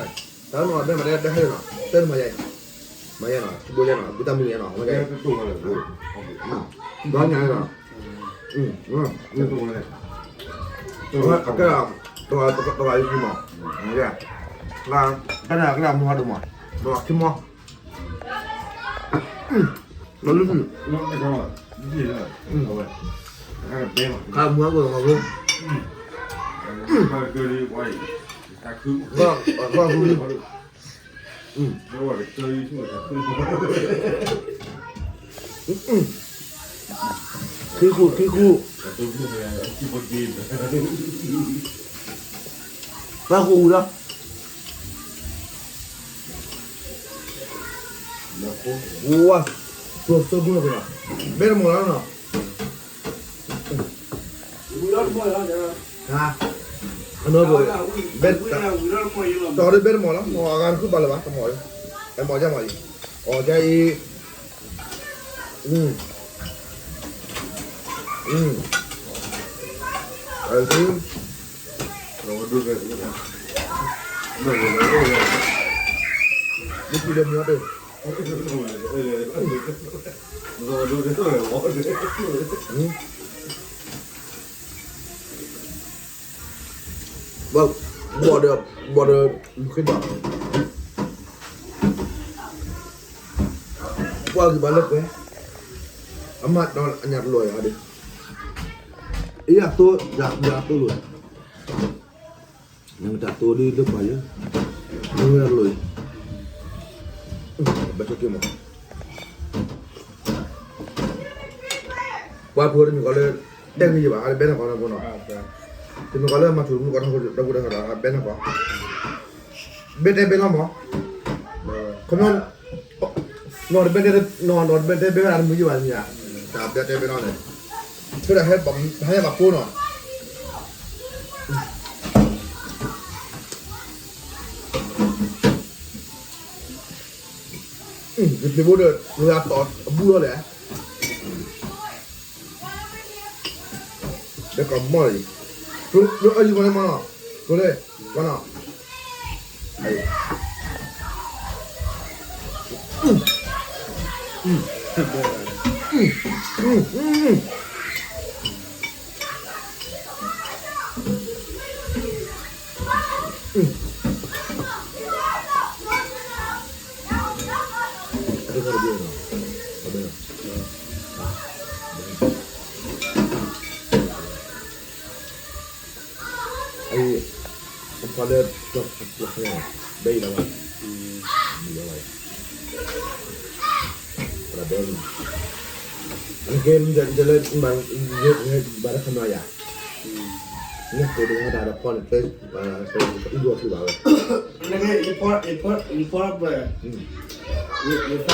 တၢ်နီၤ ဘဲမၤတဲဟဲနီၤ တဲမၤယဲ မၤယဲနီၤ ဘိယဲနီၤ ဘုတၢ်မုၢ်ယဲနီၤ မၤယဲ ဘီညါနီၤ အကဲ တဂၤယၤမး တဂၤကဲ မုၢ်ဟါဒိၣ်မး တဂၤခံမီ လီၤလၢ ခါမုၢ်ဟါဒိၣ်မးဖိ ဘၣ်ဃုလံ ခံဃူ ခံဃူ ဘၣ်ဃုလီၤ ဝါ ကျိၣ်စၢဖှိၣ်နီၤ ဘဲတမီၢ်လီၤနီၤ ဟါ အနီၢ်ဘိ ဘဲ တီၤဒ်ဘဲတမီၢ်လီၤ မ့ၢ်အဂၤတခုဘၣ်လၢၤဘၣ် တမီၢ်အံၤ အမီၢ်ယါမီၢ်အံၤ အီၣ်ယါအံၤ အ မ့ၢ်ပှၤဒီးမ့ၢ်အီၤတ့ၢ် ဘၣ်ဒီး ဘၣ်ဒီး မုၢ်ဃ့ဘၣ် ပှၤဂံၢ်ဘါလၢပှဲၤ အမၤဒီးအညၣ်တလီၤယၤဒီး အံၤအသိ ယၤသိလိာ် နမ့ၢ်တၢ်သိဒ်လၢပှၤယဲ နမ့ၢ်တၢ်လိၣ်အံၤ ဘၣ်ဆၢက့ၤမး ပှၤဖိတမ့ၢ်ကီးလၢ တဲဂ့ၤယဘၣ် အဘဲနၢ်ကီးနီၤဖိနီၤ တမ့ၢ်ကီးလၢမၤထူၣ်မုၢ်ကီးထီၣ်ဖိဒီပုၢ်ဒီဝဲၢ်ဒီး အဘဲနၢ်ကီး ဘဲတဲဘဲလီၤမး ခီပညီ နီၢ်တဘဲတဲ နီၢ်နီၢ်တဘဲတဲဘဲဝဲဒၣ်တမုာ်ယဘၣ်မ့ၢ်ဧါ တၢ်ဘဲတဲဘဲလီၤန့ၣ် ဖဲဒၣ်ဟဲဘၣ်ဖိနီၤ ယပျံၤဘိဒီး လၢအသီအဘူၣ်လီၤလဲၣ် ဒီးကမီၣ်လံ ကျိလၢအယုၢ်မးန့ၣ်မးနီၤ ကျိလၢ ကီနီၤ အံၤ အဖီလၢ ဘဲအံၤလီၤဘၣ် ဘဲအံၤလီၤဘၣ် အကဲ မ့ၢ်လၢ ဘၣ်တခါမၤယၤ နကိးဒီးတၢ်ဒီးဖီန့ၣ် တဲ အံၤဒိၣ်သုဘၣ်ဝဲ နကဲ ယဖီ ယဖီ ယဖီပှဲၤ ယသး ယ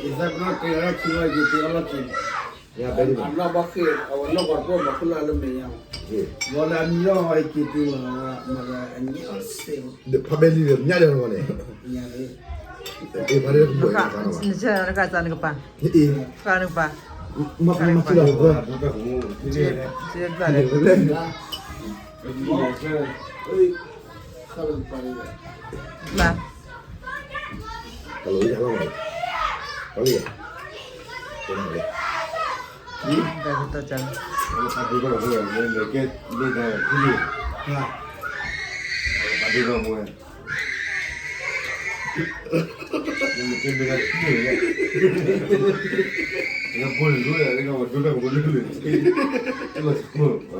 သးပနီၣ်ကဲ ယလီၢ်ခံလီၤ ယက့ၤတုၤအလီၢ်ခံ ညါဘဲလံမး အနီၢ်ဘီဃ့ၢ် အဝဲနီၢ်ကီၢ်တပိၢ်မၤခိၣ်လၢ်လၢမဲာ်ညါ ဘီလၢအမံၤလီၤ ယက့ၤတုၤလီၤ မၤလၢအညီစ့ၢ် ဖးဘဲလံဒီး ညါဒီးန့ၣ် ညါဒီး အ့ၣ် ဖးဒဲကဘီၣ်အံၤ နကစၢ်နကပၤ အ့ၣ် နကပၤ မၤမၤထံလီၤ ဘၣ် တၢ်လီၤယၤလီၤမး တၢ်လီၤယၤ တၢ်လီၤယၤ တၢ်လီၤယၤ တၢ်လီၤယၤ တၢ်လီၤယၤ က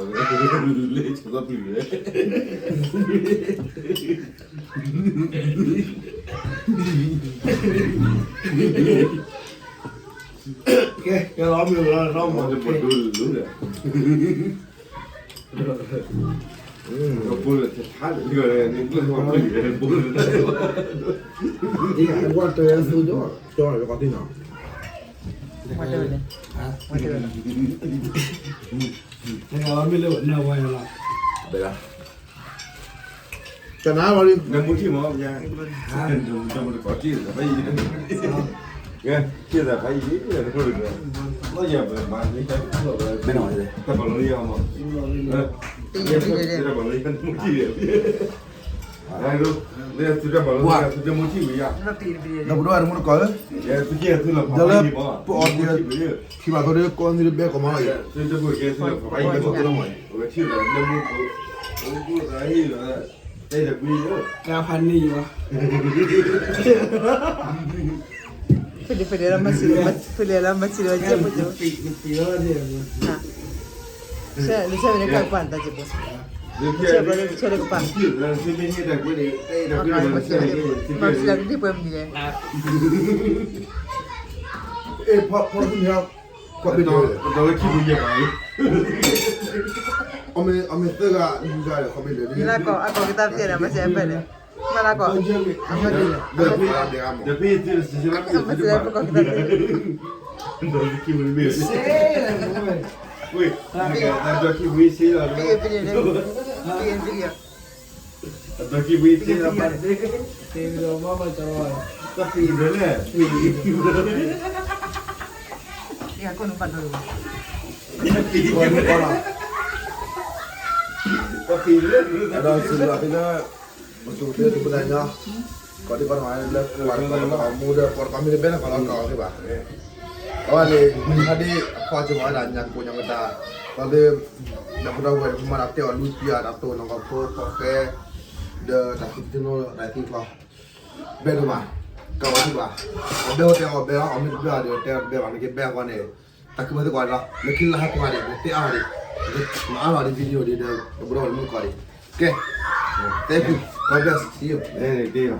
ဲ ကဲလီၤမ့ၢ်လီၤ မ့ၢ်တဘၣ်ဒိလၢ တနၤလီၤလံ နမူထံၣ်မး နမူထံၣ်မး ကဲ ကဲ ကဲ တၢ်ပလီၢ်ယၤမး တၢ်ပလီၢ်ယၤမူထံၣ် ဒီးပဒိၣ်ဝဲတမူတကိးဧၢ, ဒီးလၢပအီၣ်တ့ၢ် ထံၣ်ဘၣ်သိးဒီး ကိးနံၤတဘဲကိးမးလီၤအံၤ, ဘဲကိးလီၤမးအံၤ, ဖးန့ၢ်ယၤ, ဖဲဒ်ဖဲဒ်လၢမၤစံးလၢ ဖဲဒ်လၢမၤစံးလၢ ကဲဖိကၠိ, ဆဲးလၢဆဲးလၢကပၤတၢ်ကဲဖိ, ဆဲးဘျီလၢဆဲးလၢကပၤ, မၤစံးလၢကဒ်ပှဲၤမနုၤလဲၣ်, အဲ ဖီဖီမ့ၢ် ကွၢ်ဘ့ၣ်ဒီး အမ့ၢ်သၢဂၤလွံၢ်ဂၤဒီး ကွၢ်ဘ့ၣ်ဒီး ယလၢကီၢ် အကီၢ်ကသးပျဲၢ်ဒီး မၤစၢၤအဖဲန့ၣ်, မၤလၢကီၢ် အမၤဒ်လဲၣ်, မၤစၢၤပကီၢ်ကသးပျဲၢ်, ဝ့ၢ်, ပက့ၤပက့ၤ, ပက့ၤပက့ၤ, အဒီကံဝံၤသ့လီၤဘၣ်, တပံၤဒီးလဲၣ်, ပံၤ, ယကနုပာ်ဒီး, ပံၤလၢ, ဒီးစံးဘျုးဖဲလၢ, ပသူၣ်ဖဲသူၣ်ပသးညီ, ကိးဒံကိးနီၢ်လၢပှၤတကီၢ်လၢအမူဒီး ပှၤတကီၢ်မ့ၢ်တဘဲန့ၣ် ပှၤလီၤကီၢ်အီၤသ့ဘၣ်, အဝဲန့ၣ် မ့ၢ်ဟဲဒ်အဖီကမၤဝဲဒၣ်ညၣ်ကိၢ်ညၣ်ကတၢၢ်, ဒီးလၢ, ဒီးပဒီပုၢ်ဝဲၢ်မၤတၢ်တဲအီၤလူၤပျၢ်တၢ်တိၢ်နီၢ်ကီၢ်ဖိကီၢ်ဃဲ, ဒီးတၢ်သူၣ်တနီၤတၢ်သံကွၢ် ဘဲဒိၣ်မး, ကဝဲသ့ၣ်ဘၣ်, အဘဲဟိတဲအီၤဘဲလီၤ အမ့ၢ်တဘဲအီၤဒီး တဲဘဲဘၣ် နကဘဲအဂီၢ်န့ၣ်, တၢ်ခုဘၢသ့ၣ်ကွၢ်လီၤ နခံလၢဟဲကွၢ်ဒံး နတဲအါဒံး, မၤအါလီၤဒံး video ဒံးဒီး ပဒီပုၢ်ဝဲၢ်မုၣ်ကီၢ်ဒံး, ကဲ, thank you, God bless, see you.